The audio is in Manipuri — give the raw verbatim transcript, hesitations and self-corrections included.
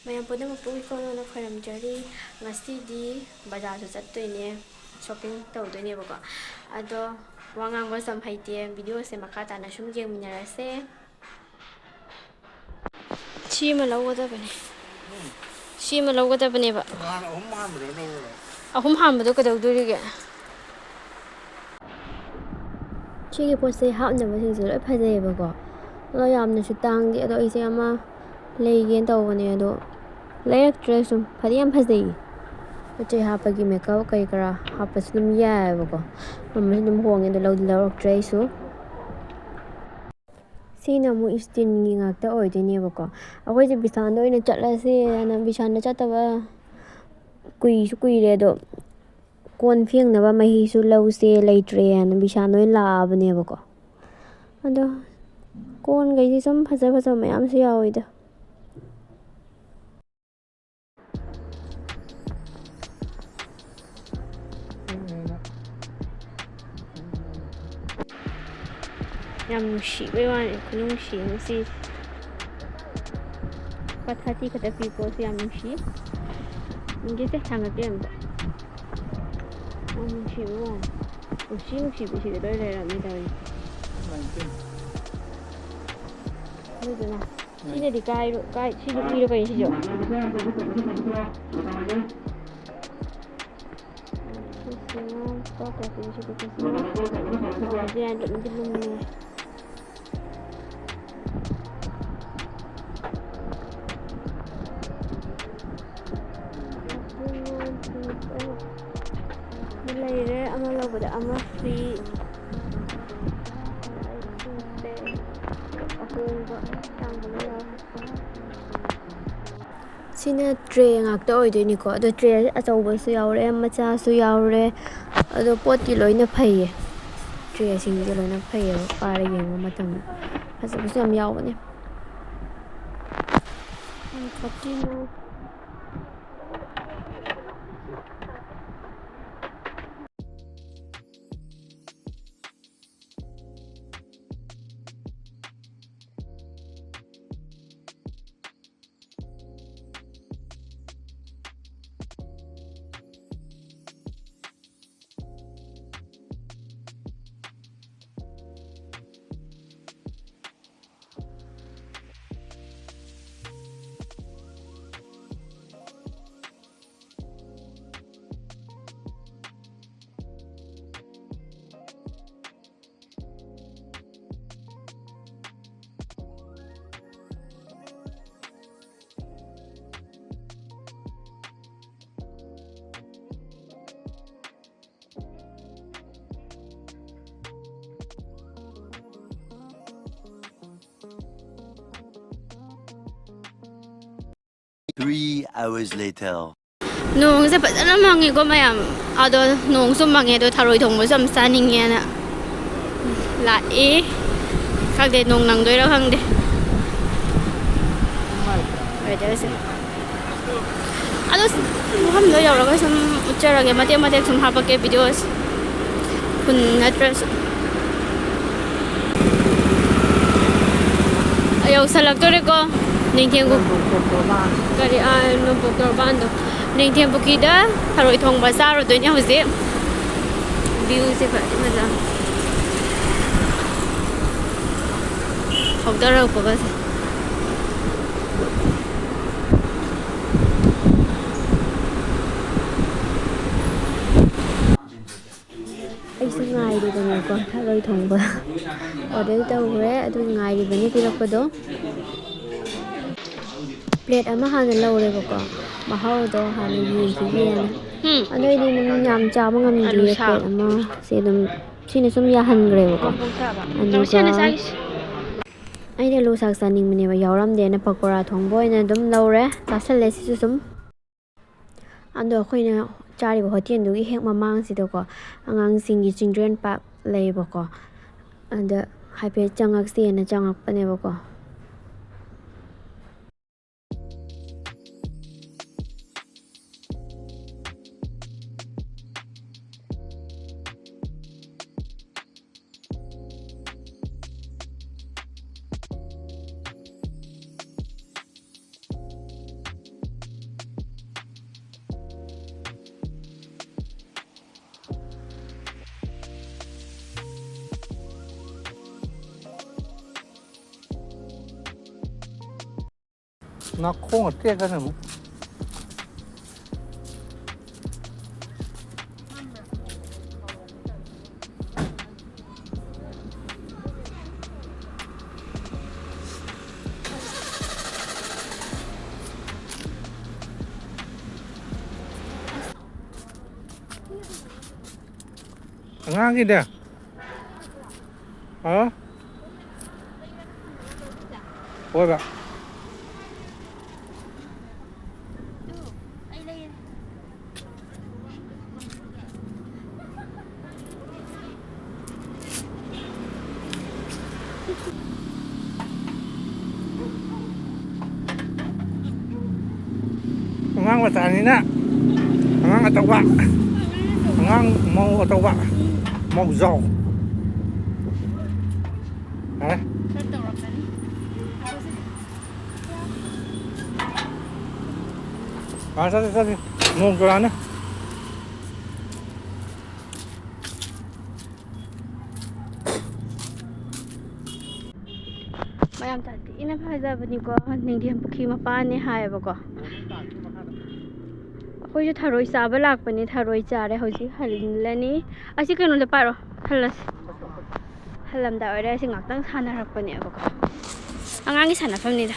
ꯃꯌꯥꯝ ꯄꯨꯝꯅꯃꯛꯄꯨ ꯏꯀꯣꯟ ꯀꯣꯟꯅ ꯈꯣꯏꯔꯝꯖꯔꯤ꯫ ꯉꯁꯤꯗꯤ ꯕꯖꯥꯔꯁꯨ ꯆꯠꯇꯣꯏꯅꯦ, ꯁꯣꯞꯄꯤꯡ ꯇꯧꯗꯣꯏꯅꯦꯕꯀꯣ꯫ ꯑꯗꯣ ꯋꯥ ꯉꯥꯡꯕꯁꯨ ꯌꯥꯝ ꯍꯩꯇꯦ, ꯚꯤꯗꯤꯑꯣꯁꯦ ꯃꯈꯥ ꯇꯥꯅ ꯁꯨꯝ ꯌꯦꯡꯃꯤꯟꯅꯔꯁꯦ꯫ ꯁꯤ ꯑꯃ ꯂꯧꯒꯗꯕꯅꯦ꯫ ꯁꯤ ꯑꯃ ꯂꯧꯒꯗꯕꯅꯦꯕ꯫ ꯅꯍꯥꯟ ꯑꯍꯨꯝ ꯍꯥꯟꯕꯗꯣ ꯂꯧꯔꯨꯔꯣ꯫ ꯑꯍꯨꯝ ꯍꯥꯟꯕꯗꯣ ꯀꯩꯗꯧꯗꯣꯔꯤꯒꯦ? ꯁꯤꯒꯤ ꯄꯣꯠꯁꯦ ꯍꯥꯞꯅꯕꯁꯤꯡꯁꯦ ꯂꯣꯏ ꯐꯖꯩꯌꯦꯕꯀꯣ꯫ ꯑꯗꯣ ꯌꯥꯝꯅꯁꯨ ꯇꯥꯡꯗꯦ꯫ ꯑꯗꯣ ꯑꯩꯁꯦ ꯑꯃ ꯂꯩꯒꯦꯅ ꯇꯧꯕꯅꯦ, ꯑꯗꯣ ꯂꯩꯔꯛꯇ꯭ꯔꯦ꯫ ꯁꯨꯝ ꯐꯗꯤ ꯌꯥꯝ ꯐꯖꯩꯌꯦ꯫ ꯄꯣꯠ ꯆꯩ ꯍꯥꯞꯄꯒꯤ, ꯃꯦꯀꯞ ꯀꯔꯤ ꯀꯔꯥ ꯍꯥꯞꯄꯁꯨ ꯑꯗꯨꯝ ꯌꯥꯏꯑꯕꯀꯣ꯫ ꯃꯃꯜꯁꯨ ꯑꯗꯨꯝ ꯍꯣꯡꯉꯦ, ꯑꯗꯣ ꯂꯧꯗꯤ ꯂꯧꯔꯛꯇ꯭ꯔꯦ ꯑꯩꯁꯨ꯫ ꯁꯤꯅ ꯑꯃꯨꯛ ꯏꯁꯇꯤꯜꯒꯤ ꯉꯥꯛꯇ ꯑꯣꯏꯗꯣꯏꯅꯦꯕꯀꯣ꯫ ꯑꯩꯈꯣꯏꯁꯦ ꯕꯤꯁꯥꯜꯗ ꯑꯣꯏꯅ ꯆꯠꯂꯁꯦꯅ, ꯕꯤꯁꯥꯜꯗ ꯆꯠꯇꯕ ꯀꯨꯏꯁꯨ ꯀꯨꯏꯔꯦ꯫ ꯑꯗꯣ ꯀꯣꯟ ꯐꯦꯡꯅꯕ ꯃꯍꯤꯁꯨ ꯂꯧꯁꯦ, ꯂꯩꯇ꯭ꯔꯦꯅ ꯕꯤꯁꯥꯜꯗ ꯑꯣꯏꯅ ꯂꯥꯛꯑꯕꯅꯦꯕꯀꯣ꯫ ꯑꯗꯣ ꯀꯣꯟꯈꯩꯁꯦ ꯁꯨꯝ ꯐꯖ ꯐꯖꯕ ꯃꯌꯥꯝꯁꯨ ꯌꯥꯎꯋꯤꯗ꯫ ꯌꯥꯝ ꯅꯨꯡꯁꯤꯕꯩ ꯋꯥꯅꯤ, ꯈꯨꯅꯨꯡꯁꯤ ꯑꯃ ꯁꯤ꯫ ꯂꯨꯄꯥ ꯊꯥꯔꯇꯤ ꯈꯛꯇ ꯄꯤ ꯄꯣꯠꯁꯤ ꯌꯥꯝ ꯅꯨꯡꯁꯤ꯫ ꯌꯦꯡꯒꯦꯁꯦ, ꯊꯥꯡꯒꯠꯀꯦ ꯑꯝꯇ꯫ ꯌꯥꯝ ꯅꯨꯡꯁꯤꯕꯩ ꯋꯥꯅꯤ꯫ ꯅꯨꯡꯁꯤ ꯅꯨꯡꯁꯤꯕꯤ ꯁꯤꯗ ꯂꯣꯏ ꯂꯩꯔꯝꯃꯦ ꯇꯧꯔꯤꯁꯦ꯫ ꯑꯗꯨꯗꯨꯅ ꯁꯤꯅꯗꯤ ꯀꯥꯏꯔꯣ-, ꯀꯥꯏ-, ꯁꯤ ꯅꯨꯄꯤꯔꯣ ꯀꯩꯅꯣ ꯁꯤꯁꯨ? ꯁꯤꯁꯤꯅ ꯂꯨꯄꯥ ꯀꯌꯥ ꯄꯤꯔꯤ? ꯁꯤꯗꯤ ꯀꯩꯁꯨ ꯌꯥꯝ ꯂꯨꯝꯗꯤ ꯂꯨꯝꯃꯦ꯫ ꯂꯩꯔꯦ, ꯑꯃ ꯂꯧꯕꯗ ꯑꯃ ꯐ꯭ꯔꯤ꯫ ꯑꯍꯣꯡꯕ ꯇꯥꯡꯕ ꯂꯣꯏ ꯌꯥꯎꯔꯦ꯫ ꯁꯤꯅ ꯇ꯭ꯔꯦ ꯉꯥꯛꯇ ꯑꯣꯏꯗꯣꯏꯅꯤꯀꯣ꯫ ꯑꯗꯣ ꯇ꯭ꯔꯦ ꯑꯆꯧꯕꯁꯨ ꯌꯥꯎꯔꯦ, ꯃꯆꯥꯁꯨ ꯌꯥꯎꯔꯦ꯫ ꯑꯗꯣ ꯄꯣꯠꯇꯤ ꯂꯣꯏꯅ ꯐꯩꯌꯦ, ꯇ꯭ꯔꯦꯁꯤꯡꯁꯦ ꯂꯣꯏꯅ ꯐꯩꯌꯦꯕ ꯄꯥꯏꯔ ꯌꯦꯡꯕ ꯃꯇꯝꯗ꯫ ꯐꯖꯕꯁꯨ ꯌꯥꯝ ꯌꯥꯎꯕꯅꯦ꯫ Three hours later. ꯅꯣꯡꯁꯦ ꯐꯖꯅ ꯃꯪꯉꯤꯀꯣ ꯃꯌꯥꯝ꯫ ꯑꯗꯣ ꯅꯣꯡꯁꯨ ꯃꯪꯉꯦ, ꯑꯗꯣ ꯊꯔꯣꯏ ꯊꯣꯡꯕꯁꯨ ꯌꯥꯝ ꯆꯥꯅꯤꯡꯉꯦꯅ ꯂꯥꯛꯑꯦ꯫ ꯈꯪꯗꯦ, ꯅꯣꯡ ꯅꯪꯗꯣꯏꯔꯥ ꯈꯪꯗꯦ꯫ Weatherꯁꯦ꯫ ꯑꯗꯣ ꯃꯐꯝꯗꯣ ꯌꯧꯔꯒ ꯁꯨꯝ ꯎꯠꯆꯔꯒꯦ, ꯃꯇꯦꯛ ꯃꯇꯦꯛ ꯁꯨꯝ ꯍꯥꯄꯛꯀꯦ videoꯁꯦ꯫ ꯐꯨꯟ ꯅꯠꯇ꯭ꯔꯁꯨ꯫ ꯌꯧꯁꯜꯂꯛꯇꯣꯔꯦꯀꯣ ꯅꯤꯡꯊꯦꯝ ꯄꯨ-, ꯀꯔꯤ, ꯑꯥ, ꯅꯣꯡꯄꯣꯛ ꯇꯣꯔꯕꯥꯟꯗꯣ꯫ ꯅꯤꯡꯊꯦꯝ ꯄꯨꯈ꯭ꯔꯤꯗ ꯊꯔꯣꯏ ꯊꯣꯡꯕ ꯆꯥꯔꯨꯗꯣꯏꯅꯦ ꯍꯧꯖꯤꯛ꯫ Viewꯁꯦ ꯐꯗꯤ ꯐꯖ-, ꯍꯧꯗꯔꯛꯄꯒꯁꯦ꯫ ꯑꯩꯁꯨ ꯉꯥꯏꯔꯤꯕꯅꯦꯀꯣ, ꯊꯔꯣꯏ ꯊꯣꯡꯕ order ꯇꯧꯈ꯭ꯔꯦ, ꯑꯗꯨ ꯉꯥꯏꯔꯤꯕꯅꯤ ꯄꯤꯔꯛꯄꯗꯣ꯫ Plate ꯑꯃ ꯍꯥꯟꯅ ꯂꯧꯔꯦꯕꯀꯣ, ꯃꯍꯥꯎꯗꯣ ꯍꯥꯟꯅ ꯌꯦꯡꯈꯤꯒꯦꯅ꯫ ꯎꯝ꯫ ꯑꯗꯣ ꯑꯩꯗꯤ ꯑꯗꯨꯝ ꯌꯥꯝ ꯆꯥꯕ ꯉꯝꯗꯦ, ꯑꯂꯨ ꯁꯥꯛ꯫ Plate ꯑꯃꯁꯦ ꯑꯗꯨꯝ ꯁꯤꯅ ꯁꯨꯝ ꯌꯥꯍꯟꯈ꯭ꯔꯦꯕꯀꯣ꯫ ꯃꯄꯣꯛ ꯊꯥꯕ꯫ ꯑꯗꯨꯒ ꯁꯤꯅ ꯆꯥꯏꯁꯦ꯫ ꯑꯩꯗꯤ ꯑꯂꯨ ꯁꯥꯛ ꯆꯥꯅꯤꯡꯕꯅꯦꯕ, ꯌꯥꯎꯔꯝꯗꯦꯅ ꯄꯀꯣꯔꯥ ꯊꯣꯡꯕ ꯑꯣꯏꯅ ꯑꯗꯨꯝ ꯂꯧꯔꯦ, ꯆꯥꯁꯜꯂꯦ ꯁꯤꯁꯨ ꯁꯨꯝ꯫ ꯑꯗꯣ ꯑꯩꯈꯣꯏꯅ ꯆꯥꯔꯤꯕ ꯍꯣꯇꯦꯜꯗꯨꯒꯤ ꯍꯦꯛ ꯃꯃꯥꯡꯁꯤꯗꯀꯣ ꯑꯉꯥꯡꯁꯤꯡꯒꯤ children park ꯂꯩꯌꯦꯕꯀꯣ꯫ ꯑꯗ ꯍꯥꯏꯐꯦꯠ ꯆꯪꯉꯛꯁꯦꯅ ꯆꯪꯉꯛꯄꯅꯦꯕꯀꯣ꯫ ꯅꯥꯈꯣꯡꯒ ꯇꯦꯛꯀꯅꯤ ꯑꯃꯨꯛ꯫ ꯑꯉꯥꯡꯒꯤꯅꯦ꯫ ꯍꯥ? ꯍꯣꯏꯕ꯫ ꯑꯉꯥꯡ ꯃꯆꯥꯅꯤꯅ, ꯑꯉꯥꯡ ꯑꯆꯧꯕ, ꯑꯉꯥꯡ ꯃꯧ ꯑꯆꯧꯕ, ꯃꯧꯖꯥꯎ꯫ ꯌꯥꯔꯦ꯫ ꯑꯥ, ꯆꯠꯁꯤ, ꯆꯠꯁꯤ꯫ ꯅꯣꯡ ꯆꯨꯔꯛꯑꯅꯤ꯫ ꯃꯌꯥꯝ ꯇꯥꯇꯤꯅ ꯐꯖꯕꯅꯤꯀꯣ꯫ ꯅꯤꯡꯊꯦꯝ ꯄꯨꯈ꯭ꯔꯤ ꯃꯄꯥꯟꯅꯦ ꯍꯥꯏꯌꯦꯕꯀꯣ꯫ ꯑꯩꯈꯣꯏꯁꯨ ꯊꯔꯣꯏ ꯆꯥꯕ ꯂꯥꯛꯄꯅꯦ꯫ ꯊꯔꯣꯏ ꯆꯥꯔꯦ꯫ ꯍꯧꯖꯤꯛ ꯍꯜꯂꯅꯤ꯫ ꯑꯁꯤ ꯀꯩꯅꯣꯗ ꯄꯥꯏꯔꯣ꯫ ꯍꯜꯂꯁꯤ꯫ ꯍꯜꯂꯝꯗꯥꯏ ꯑꯣꯏꯔꯦ꯫ ꯑꯁꯤ ꯉꯥꯛꯇꯪ ꯁꯥꯟꯅꯔꯛꯄꯅꯦꯕꯀꯣ꯫ ꯑꯉꯥꯡꯒꯤ ꯁꯥꯟꯅꯐꯝꯅꯤꯗ꯫